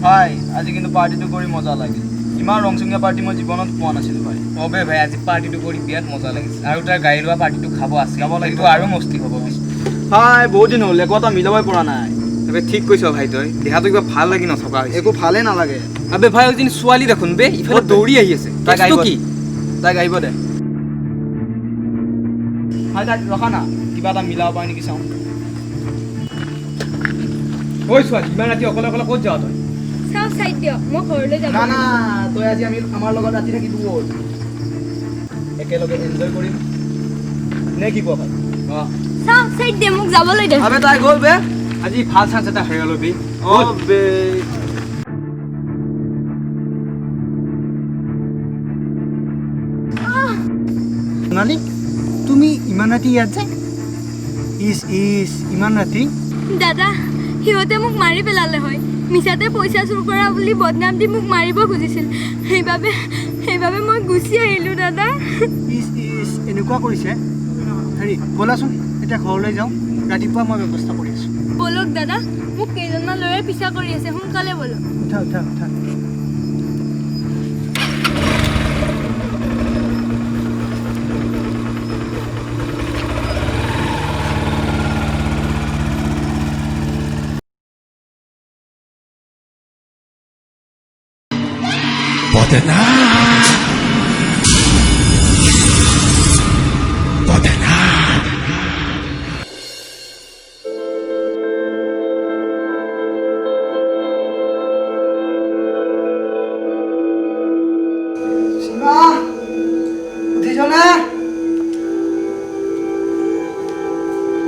ভাই, আজি কিন্তু পাৰ্টিটো কৰি মজা লাগিল। ইমান ৰংচঙীয়া পাৰ্টি মই জীৱনত পোৱা নাছিলোঁ ভাই। অ' বে ভাই, আজি পাৰ্টিটো কৰি বিৰাট মজা লাগিছে। আৰু তাৰ গাড়ী লোৱা পাৰ্টিটো খাব আছে। যাব লাগিব। সেইটো আৰু মস্তি হ'ব। ভাই, বহুত দিন হ'ল একো এটা মিলাবই পৰা নাই। আবে ঠিক কৈছ ভাই, তই দেহাটো কিবা ভাল লাগি নথকা হৈছে। একো ভালেই নালাগে। আবে ভাই, এজনী ছোৱালী দেখোন বে, ইফালে ক'ত বে? দৌৰি আহি আছে। তাইক কেছটো আহিব কি? তাইক আহিব দে ভাই, তাইক ৰখা না, কিবা এটা মিলাব পাৰি নেকি চাওঁ। ঐ ছোৱালী, ইমান ৰাতি অকলে অকলে ক'ত যাৱ তই? চাওঁ, চাইড দিয়ক, মই ঘৰলৈ যাব। না না, তই আজি আমি আমাৰ লগত ৰাতি থাকিবি, ব'ল। একেলগে এনজয় কৰিম নে কি কোৱা ভাই? অ। চাওঁ, চাইড দে, মোক যাবলৈ দে। আবে তাই গ'ল বে। আজি ভাল চান্স এটা হেৰালো বে। অ' বে। সোণালী, তুমি ইমান ৰাতি ইয়াত যে? ইচ ইচ, ইমান ৰাতি! দাদা, সিহঁতে মোক মাৰি পেলালে হয়। মিছাতে পইচা চুৰ কৰা বুলি বদনাম দি মোক মাৰিব খুজিছিল। সেইবাবে মই গুচি আহিলোঁ দাদা। ইচ ইচ, এনেকুৱা কৰিছে? হেৰি, ব'লাচোন, এতিয়া ঘৰলৈ যাওঁ। ৰাতিপুৱা মই ব্যৱস্থা কৰি আছোঁ। ব'লক দাদা, মোক কেইজনমান ল'ৰাই পিছা কৰি আছে, সোনকালে ব'লক। উঠা উঠা উঠা। সীমা, উঠিছনে?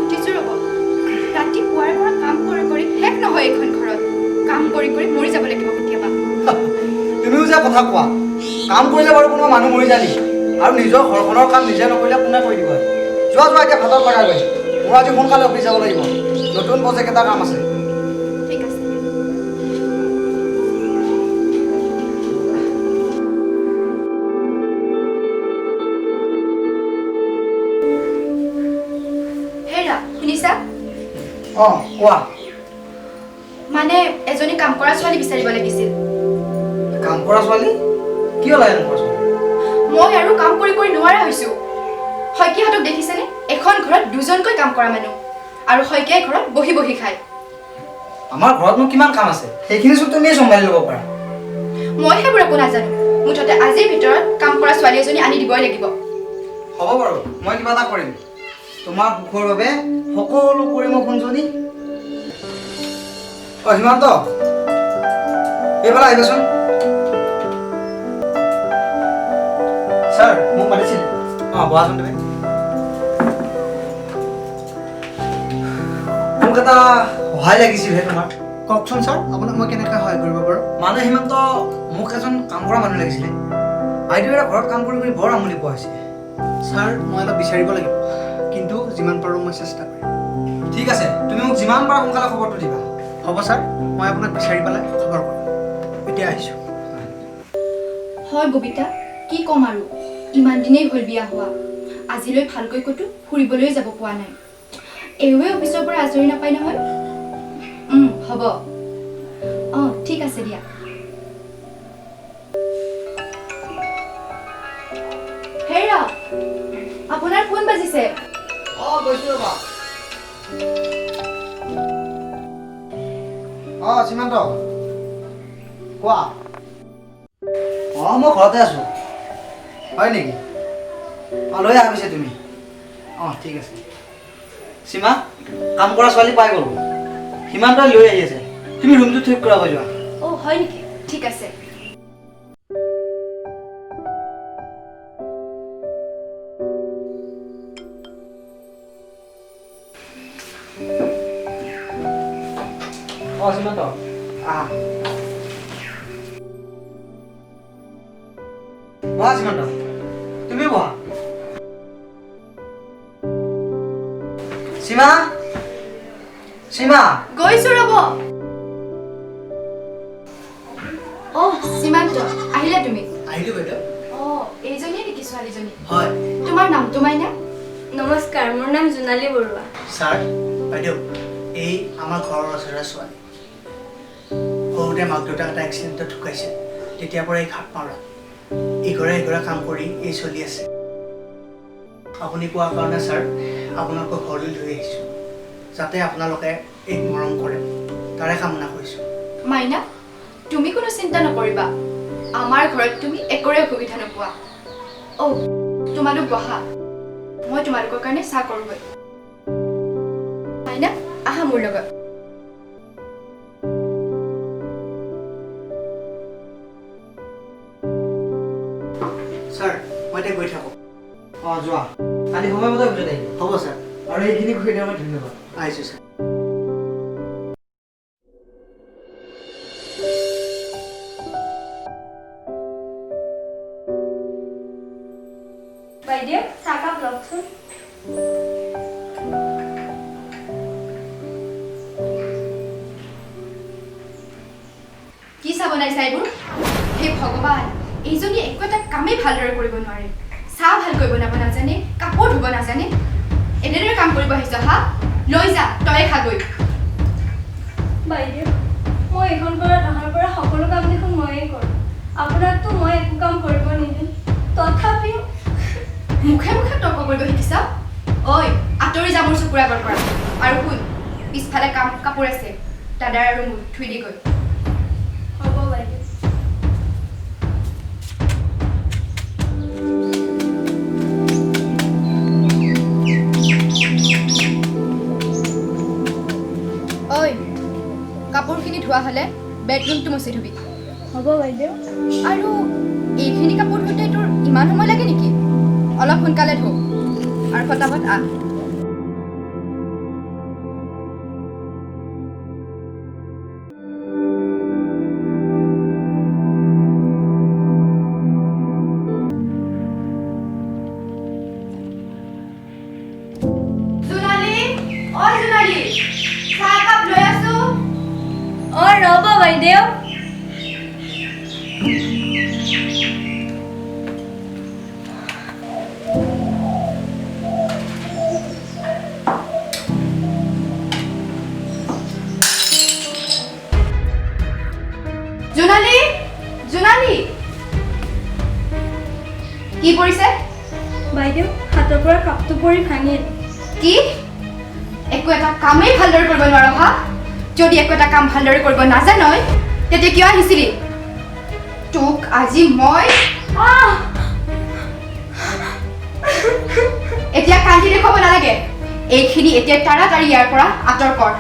উঠিছো ৰ'ব। ৰাতিপুৱাৰ পৰা কাম কৰি কৰি শেষ নহয় এইখন ঘৰত। কাম কৰি কৰি মৰি যাব লাগিব কেতিয়াবা। তুমিও যে কথা কোৱা! কাম কৰিলে বাৰু কোনোবা মানুহ মৰি যায় নেকি? আৰু নিজৰ ঘৰখনৰ কাম নিজে নকৰিলে কোনে কৰি দিব? যোৱা যোৱা, এতিয়া ভাতত লগাগৈ। মোৰ আজি সোনকালে অফিচ যাব লাগিব, নতুন প্ৰজেক্ট এটা কাম আছে। ঠিক আছে। হেৰা, শুনিছা? অঁ, কোৱা। মানে এজনী কাম কৰা ছোৱালী বিচাৰিব লাগিছিল। কাম কৰা ছোৱালী? কিয় লাগে কাম কৰা ছোৱালী? মই আৰু কাম কৰি কৰি নোৱাৰা হৈছো। শইকীয়াহঁতক দেখিছেনে? এখন ঘৰত দুজনকৈ কাম কৰা মানুহ, আৰু শইকীয়াই ঘৰত বহি বহি খায়। আমাৰ ঘৰতনো কিমান কাম আছে? সেইখিনিচোন তুমিয়ে চম্ভালি ল'ব পাৰা। মই সেইবোৰ একো নাজানো। মুঠতে আজিৰ ভিতৰত কাম কৰা ছোৱালী এজনী আনি দিবই লাগিব। হ'ব বাৰু, মই কিবা এটা কৰিম। তোমাৰ সুখৰ বাবে সকলো কৰিম অ' সোণজনী। অ' সীমান্ত, এইফালে আহিবাচোন। ছাৰ, মোক মাতিছিলে? অঁ, বহাচোন তুমি। মোক এটা সহায় লাগিছিলহে তোমাৰ। কওকচোন ছাৰ, আপোনাক মই কেনেকৈ সহায় কৰিব পাৰোঁ? মানে সীমান্ত, মোক এজন কাম কৰা মানুহ লাগিছিলে। বাইদেউ এটা ঘৰত কাম কৰি কৰি বৰ আমনি পোৱা হৈছে। ছাৰ, মই অলপ বিচাৰিব লাগিব, কিন্তু যিমান পাৰোঁ মই চেষ্টা কৰিম। ঠিক আছে, তুমি মোক যিমান পাৰা সোনকালে খবৰটো দিবা। হ'ব ছাৰ, মই আপোনাক বিচাৰি পেলাই খবৰ কৰিম। এতিয়া আহিছোঁ। হয় ববিতা, কি ক'ম আৰু, ইমান দিনেই হ'ল বিয়া হোৱা, আজিলৈ ভালকৈ ক'তো ফুৰিবলৈ যাব পোৱা নাই। এওঁৱে অফিচৰ পৰা আজৰি নাপায় নহয়। হ'ব, অঁ, ঠিক আছে দিয়া। হেৰা, আপোনাৰ ফোন বাজিছে। অঁ, গৈছোঁ ৰ'বা। অঁ সীমান্ত, কোৱা। অঁ, মই ঘৰতে আছোঁ। হয় নেকি? অঁ, লৈ আহা পিছে তুমি। অঁ, ঠিক আছে। সীমা, কাম কৰা ছোৱালী পাই গ'লোঁ। সীমান্তই লৈ আহি আছে। তুমি ৰুমটো ঠিক কৰাগৈ যোৱা। অ' হয় নেকি? ঠিক আছে। অঁ সীমান্ত, আহা। বহা সীমান্ত, তুমি বহা। সীমা, সীমা। গৈছো ৰ'ব। অ' সীমান্ত, আহিলা তুমি? আহিলোঁ বাইদেউ। অ', এইজনীয়ে নেকি ছোৱালীজনী? হয়। তোমাৰ নামটো মাইনা? নমস্কাৰ, মোৰ নাম জোনালী বৰুৱা। ছাৰ, বাইদেউ, এই আমাৰ ঘৰৰ ওচৰৰে ছোৱালী। সৰুতে মাক দেউতাক এটা এক্সিডেণ্টত ঢুকাইছিল, তেতিয়াৰ পৰা এই ঘাট মাৰা ইঘৰে সিঘৰে কাম কৰি এই চলি আছে। আপুনি কোৱাৰ কাৰণে ছাৰ আপোনালোকৰ ঘৰলৈ লৈ আহিছোঁ, যাতে আপোনালোকে এইক মৰম কৰে তাৰে কামনা কৰিছোঁ। মাইনা, তুমি কোনো চিন্তা নকৰিবা, আমাৰ ঘৰত তুমি একোৰে অসুবিধা নোপোৱা। অ' তোমালোক বহা, মই তোমালোকৰ কাৰণে চাহ কৰোঁগৈ। মাইনা, আহা মোৰ লগত। ছাৰ মই এতিয়া গৈ থাকোঁ। অঁ যোৱা, কালি সময়মতে অফিচত আহিবা। হ'ব ছাৰ। আৰু এইখিনি খুৱাই দিয়াৰ বাবে ধন্যবাদ। আহিছোঁ ছাৰ। বাইদেউ চাহকাপ লওকচোন। কি চাহ বনাইছা এইবোৰ? হে ভগৱান, এইজনী একো এটা কামেই ভালদৰে কৰিব নোৱাৰে। চাহ ভালকৈ বনাব নাজানে, কাপোৰ ধুব নাজানে, এনেদৰে কাম কৰিব আহিছ? হা, লৈ যা, তয়ে খাগৈ। বাইদেউ, মই এইখন ঘৰত অহাৰ পৰা সকলো কাম দেখোন ময়েই কৰোঁ, আপোনাকতো মই একো কাম কৰিব নিদিওঁ, তথাপিও মুখে মুখে তৰ্ক কৰিব শিকিছা? ঐ, আঁতৰি যা মোৰ চকুৰ আগৰ পৰা। আৰু শুন, পিছফালে কাপোৰ আছে, দাদাৰ আৰু মোৰ, ধুই দিগৈ। হ'ব বাইদেউ। ঐ, কাপোৰখিনি ধোৱা হ'লে বেডৰুমটো মচি ধুবি। হ'ব বাইদেউ। আৰু এইখিনি কাপোৰ ধুওঁতে তোৰ ইমান সময় লাগে নেকি? অলপ সোনকালে ধো আৰু ফটাফট আহ। জোনালী, ঐ জোনালী, চাহ একাপ লৈ আছো। অ' ৰ'ব বাইদেউ। জোনালী, জোনালী, কি পৰিছে? বাইদেউ, হাতৰ পৰা কাপটো পৰি ভাঙিল। কি? একো এটা কামেই ভালদৰে কৰিব নোৱাৰ? হা, যদি একো এটা কাম ভালদৰে কৰিব নাজানই, তেতিয়া কিয় আহিছিলি? তোক আজি মই এতিয়া কান্দি দেখুৱাব নালাগে। এইখিনি এতিয়া তাড়াতাড়ি ইয়াৰ পৰা আঁতৰ কৰ।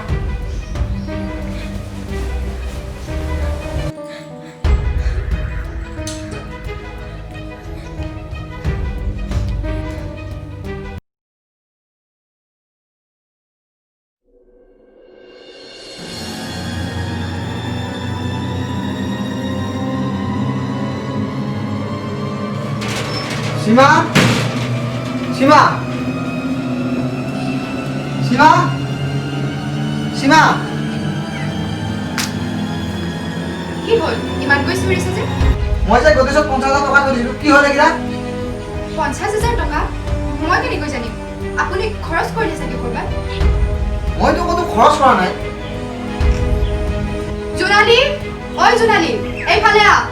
সীমা, সীমা, সীমা, সীমা। কি হ'ল ইমানকৈ চিঞৰিছে যে? মই যে গডৰেজত 50,000 টকা থৈ দিছিলোঁ, কি হ'ল এইকেইটা? 50,000 টকা? মই কেনেকৈ জানিম? আপুনি খৰচ কৰিলে চাগে ক'ৰবাত। মইতো ক'তো খৰচ কৰা নাই। জোনালী, ঐ জোনালী, এইফালে আহ।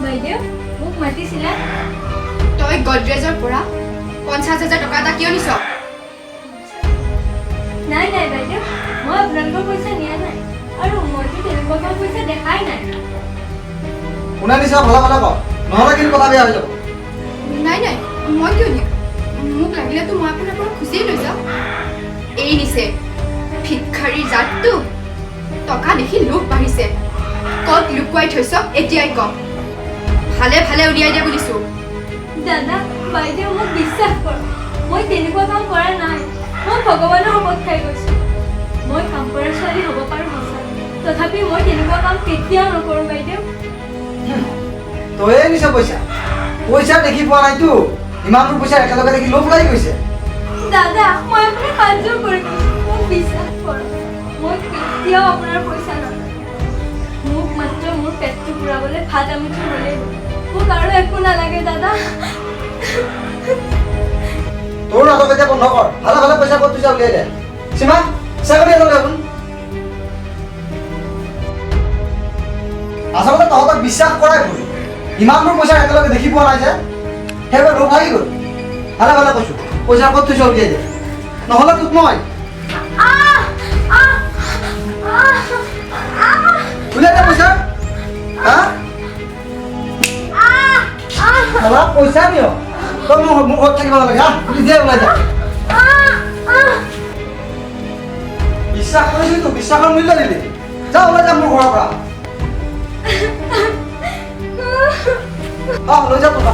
বাইদেউ, মোক মাতিছিলা? তই গডৰেজৰ পৰা 50,000 টকা এটা কিয় নিছ? নাই নাই বাইদেউ, মই আপোনালোকৰ পইচা নিয়া নাই, আৰু মইতো তেনেকুৱা কাম পইচা দেখাই নাই। কোনে নিছ ভালে ভালে ক, নহ'লে কিন্তু কথা বেয়া হৈ যাব। নাই নাই, মই কিয় নিম? মোক লাগিলেতো মই আপোনাৰ পৰা খুজিয়েই লৈ যাওঁ। এই নিছে ভিক্ষাৰীৰ জাতটো, টকা দেখি লোভ বাঢ়িছে। ক'ত লুকুৱাই থৈছ এতিয়াই ক, ভালে ভালে উলিয়াই দিয়া বুলিছো। দাদা, বাইদেউ, মোক বিশ্বাস কৰক, মই তেনেকুৱা কাম কৰা নাই। মই ভগৱানৰ শপত খাই গৈছোঁ, মই কাম কৰা ছোৱালী হ'ব পাৰোঁ সঁচা, তথাপি মই তেনেকুৱা কাম কেতিয়াও নকৰোঁ বাইদেউ। তয়ে নিছ পইচা? পইচা দেখি পোৱা নাইতো, ইমানবোৰ পইচা একেলগে দেখি লোভ লাগি গৈছে। দাদা, মই আপোনাক হাতযোৰ কৰি কৈছোঁ, মোক বিশ্বাস কৰক, মই কেতিয়াও আপোনাৰ পইচা নলওঁ। মোক মাত্ৰ মোৰ পেটটো পূৰাবলৈ ভাত এমুঠি হ'লেই হ'ল, মোক আৰু একো নালাগে দাদা। তোৰ নাটক এতিয়া বন্ধ কৰ, ভালে ভালে পইচা ক'ত থৈছা উলিয়াই দে। সীমা, ছাগলী দেখোন। আচলতে তহঁতক বিশ্বাস কৰাই ভুল, ইমানবোৰ পইচা একেলগে দেখি পোৱা নাই যে, সেইবাৰ লোভ লাগি গ'ল। ভালে ভালে কৈছোঁ, পইচা ক'ত থৈছ উলিয়াই দে, নহ'লে তোক মই উলিয়াই দে পইচা। হা পইচা নিয়, তই মোৰ ঘৰত থাকিব নালাগে। হা নিজে ওলাই যা। বিশ্বাস কৰিছিলো তোক, বিশ্বাসৰ মূল্য দিলি, যা ওলাই যা মোৰ ঘৰৰ পৰা। অ লৈ যা টকা।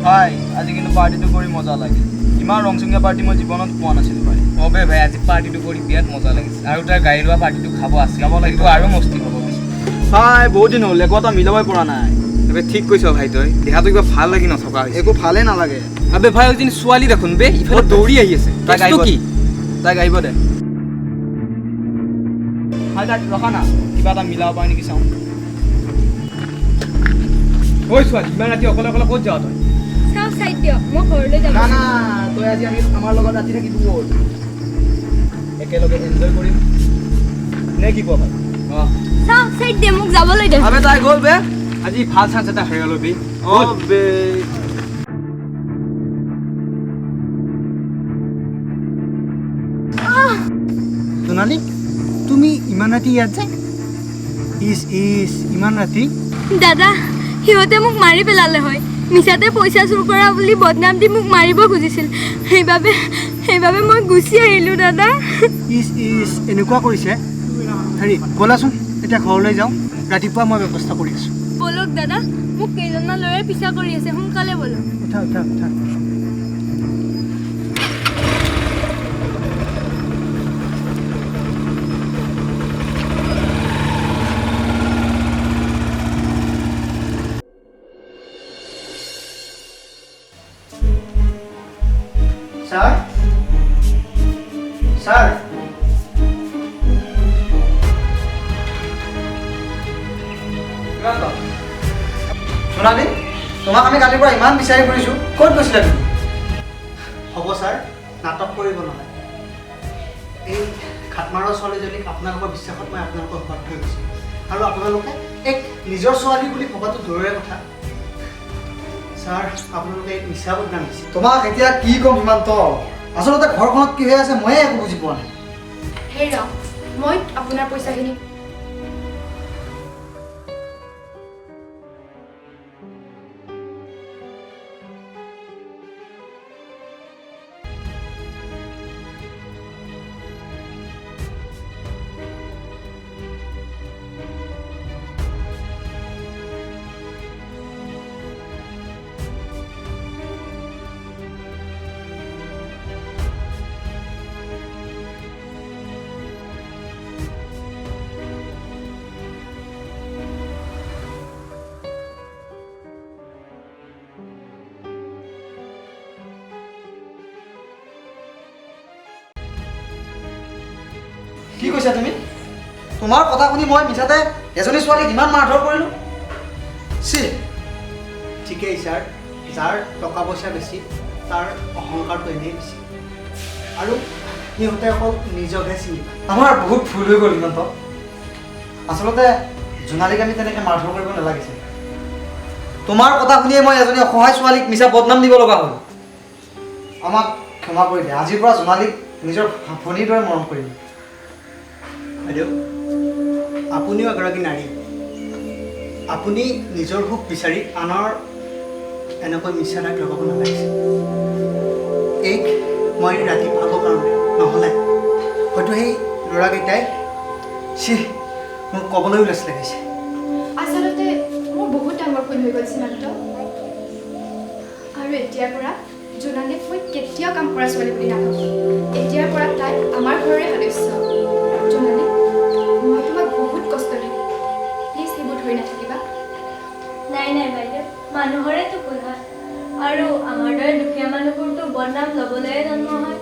ভাই আজি কিন্তু পাৰ্টিটো কৰি মজা লাগিল, ইমান ৰংচঙীয়া পাৰ্টি মই জীৱনত পোৱা নাছিলোঁ ভাই। অবে ভাই আজি পাৰ্টিটো কৰি বিৰাট মজা লাগিছে, আৰু তাৰ গাড়ী লোৱা পাৰ্টিটো খাব আছে, যাব লাগিব আৰু মস্তি হ'ব ভাই। বহুত দিন হ'ল একো এটা মিলাবই পৰা নাই। আবে ঠিক কৈছ ভাই, তই দেহাটো কিবা ভাল লাগি নথকা হৈছে, একো ভালেই নালাগে। আবে ভাই এজনী ছোৱালী দেখোন বে, ইফালে দৌৰি আহি আছে, তাইক আহিব কি, তাইক আহিব দে ভাই, তাক ৰখা না, কিবা এটা মিলাব পাৰি নেকি চাওঁ। ঐ ছোৱালী, ইমান ৰাতি অকলে অকলে ক'ত যাৱ তই? চাওঁ চাই দিয়ক, মই ঘৰলৈ যাম। না না, তই আজি আমি আমাৰ লগত ৰাতি থাকিবি, ব'ল একেলগে এনজয় কৰিম নে কি কোৱা ভাই? অঁ চাওঁ চাই দে, মোক যাবলৈ দে। আবে তাই গ'ল বে, আজি ভাল চান্স এটা হেৰালো বে। অ বে সোণালী, তুমি ইমান ৰাতি ইয়াত যে? ইচ ইচ, ইমান ৰাতি? দাদা, সিহঁতে মোক মাৰি পেলালে হয়, মিছাতে পইচা চুৰ কৰা বুলি বদনাম দি মোক মাৰিব খুজিছিল, সেইবাবে মই গুচি আহিলোঁ দাদা। ইচ ইচ, এনেকুৱা কৰিছে? হেৰি ব'লাচোন এতিয়া ঘৰলৈ যাওঁ, ৰাতিপুৱা মই ব্যৱস্থা কৰি আছোঁ। ব'লক দাদা, মোক কেইজনমান ল'ৰাই পিছা কৰি আছে, সোনকালে ব'লক। উঠা উঠা উঠা। ছাৰ, ছাৰ, সোণালী, তোমাক আমি কালিৰ পৰা ইমান বিচাৰি ফুৰিছোঁ, ক'ত গৈছিলা তুমি? হ'ব ছাৰ, নাটক কৰিব নালাগে। এই ঘাটমাৰৰ ছোৱালীজনীক আপোনালোকৰ বিশ্বাসত মই আপোনালোকৰ ঘৰত থৈ গৈছোঁ, আৰু আপোনালোকে এক নিজৰ ছোৱালী বুলি ভবাটো দূৰৰে কথা। ছাৰ, আপোনালোকে এক মিছা বদনাম দিছে। তোমাক এতিয়া কি ক'ম সীমান্ত, আচলতে ঘৰখনত কি হৈ আছে ময়ে একো বুজি পোৱা নাই। হেৰা, মই আপোনাৰ পইচাখিনি কি কৈছা তুমি? তোমাৰ কথা শুনি মই মিছাতে এজনী ছোৱালীক ইমান মাৰধৰ কৰিলোঁ। চি ঠিকেই ছাৰ, যাৰ টকা পইচা বেছি তাৰ অহংকাৰটো এনেই বেছি, আৰু সিহঁতে অকল নিজকহে চিনি পায়। আমাৰ বহুত ভুল হৈ গ'ল সীমান্ত, আচলতে জোনালীক আমি তেনেকৈ মাৰধৰ কৰিব নালাগিছিল। তোমাৰ কথা শুনিয়ে মই এজনী অসহায় ছোৱালীক মিছা বদনাম দিব লগা হ'ল। আমাক ক্ষমা কৰি দে, আজিৰ পৰা জোনালীক নিজৰ ভনীৰ দৰে মৰম কৰিম। বাইদেউ, আপুনিও এগৰাকী নাৰী, আপুনি নিজৰ সুখ বিচাৰি আনৰ এনেকৈ মিছা দাগ লগাব নালাগিছিল। এইক মই ৰাতি পাবৰ কাৰণে, নহ'লে হয়তো সেই ল'ৰাকেইটাই চি মোক ক'বলৈও লাজ লাগিছে। আচলতে মোৰ বহুত ডাঙৰ ভুল হৈ গ'ল সীমান্ত, আৰু এতিয়াৰ পৰা জোনালীক মই কেতিয়াও কাম কৰা ছোৱালী বুলি নাভাবোঁ। এতিয়াৰ পৰা তাই আমাৰ ঘৰৰে সদস্য। জোনালী, মই তোমাক বহুত কষ্ট দিলোঁ, প্লিজ সেইবোৰ ধৰি নাথাকিবা। নাই নাই বাইদেউ, মানুহৰেতো ভুল হয়, আৰু আমাৰ দৰে দুখীয়া মানুহবোৰতো বদনাম ল'বলৈয়ে জন্ম হয়।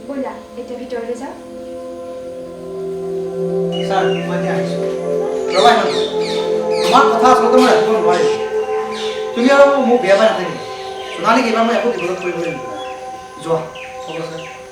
ব'লা, এতিয়া ভিতৰলৈ যাওঁ। ছাৰ, মই এতিয়া আহিছোঁ। ৰ'বা ইমান, তোমাৰ কথা আচলতে মই ৰাখিব নোৱাৰিম। তুমি আৰু মোক বেয়া পাই নাথাকিবা। সোণালীক এইবাৰ মই একো বিপদত কৰিবলৈ নিদিওঁ। যোৱা। হ'ব ছাৰ।